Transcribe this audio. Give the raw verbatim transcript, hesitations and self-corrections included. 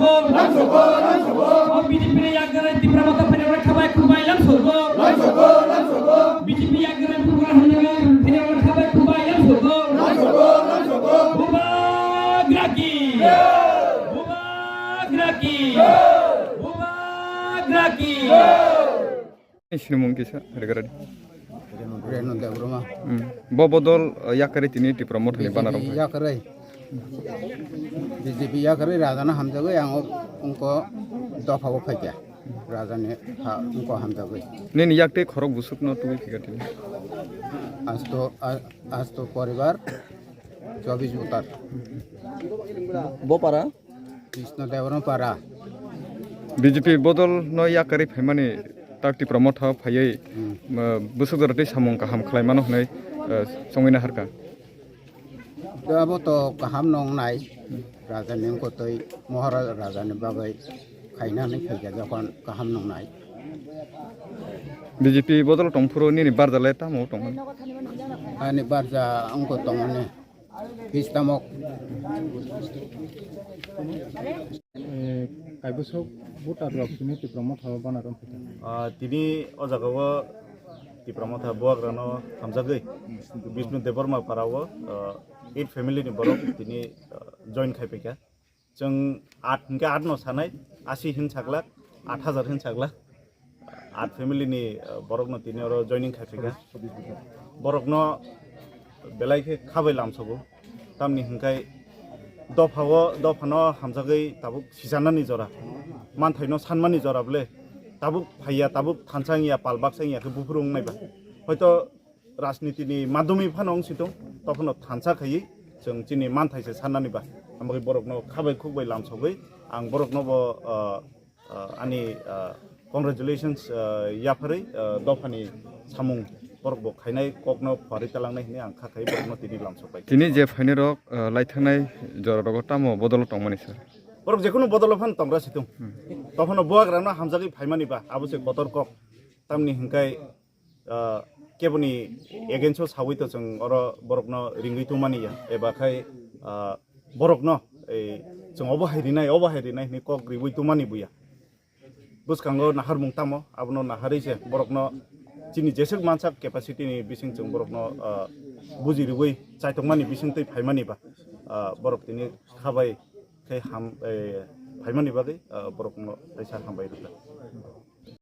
Lamsogo, lamsogo. O B J P ni yakgare Tipra Motha phainai rok khabai khulbai lamsogo. Lamsogo, lamsogo. B J P yakgare Tipra Motha phainai rok khabai khulbai lamsogo. Lamsogo, lamsogo. Bubagra ki. Bubagra ki. Bubagra ki. Sinimung kisa regaradi. Renu Debbarma. Hmm. Bo bodol, uh, yakari tini Tipra Mothani B J P banner rok. Yakari. B J P yakari rajana hamjagwi ang ungko dopha bo phaikya. Rajani ha ungko hamjagwi. Nini yakte khorok busuk no tugwi phika tini. Asto, a-, asto poribar. Chobis Uttar. Bo para? Krishna Debbarma para. B J P bodol no yakari phaimani tak Tipra Motha phaiwi, hmm, uh, busuk jora tei samung kaham khlaimano hwnwi, uh, chongwina harkha. Da abo to kaham nong nai. Raja ni kotoi Maharaja raja ni bagwi khaina ni khaija jokhon kaham nong nai. B J P bodol tongphuru nini barja le tamo tongmani? Ani barja ungko tongmani. Pistamok. Eh, kaibosok voter rok tini Tipra Motha o bana rok phaikha. Ah, tini o jaga o Tipra Motha buagra no hamjagwi Bishnu Debbarma para o, ah, eight family ni borok tini, ah, join khai phaikha. Chwng at hwnkhe at no sanai, asi hin saglak, at hajar hin saglak. At family ni, uh, borok no tini oro joining khai phaikha. Borok no belai khe khabai lamsogo. Tamni hwnkhe dopha o, dopha no hamjagwi tabuk sijanani jora, manthai no sanmani jora bole tabuk phaiya, tabuk thansa wngya, pal baksa wngya khe buphuru wngnai ba. Hoito rajniti ni madhyami phano wng si tong, tophano thansa khaiwi chwng chini manthai se sannani ba. Hambai borokno khabai khukbai lamsogwi ang borokno bo, ah, ah, ani, ah, congratulations, ah, yapharwi, ah, dophani samung borok bo khainai kokno phuarwi talangnai hwnwi ang kha khai borokno tini lamsokbai. Tini je phainai rok, ah, laithangnai jora rogo tamo bodolo tongmani sir? Borok jekunu bodolo phano tongra si tong. Hmm. Tophano buagrano hamjagwi phaimani ba, abo se kotor kok. Tamni hwnkhe, ah, keboni against o sawi to chwng oro borokno ringwi tongmani ya, eba khai, ah, borokno ei chwng obo hai rinai, obo hai rinai hwnwi kok riwi tongmani buya. Bwskango naharmung tamo, abono naharwi se borokno chini jeswk mansak capacity ni bising chwng borokno, ah, buji riwi chaitokmani bising twi phaimani ba, ah, borok tini khabai khe ham, eh, phaimani bagwi, ah, borokno kaisa hambai rwkha.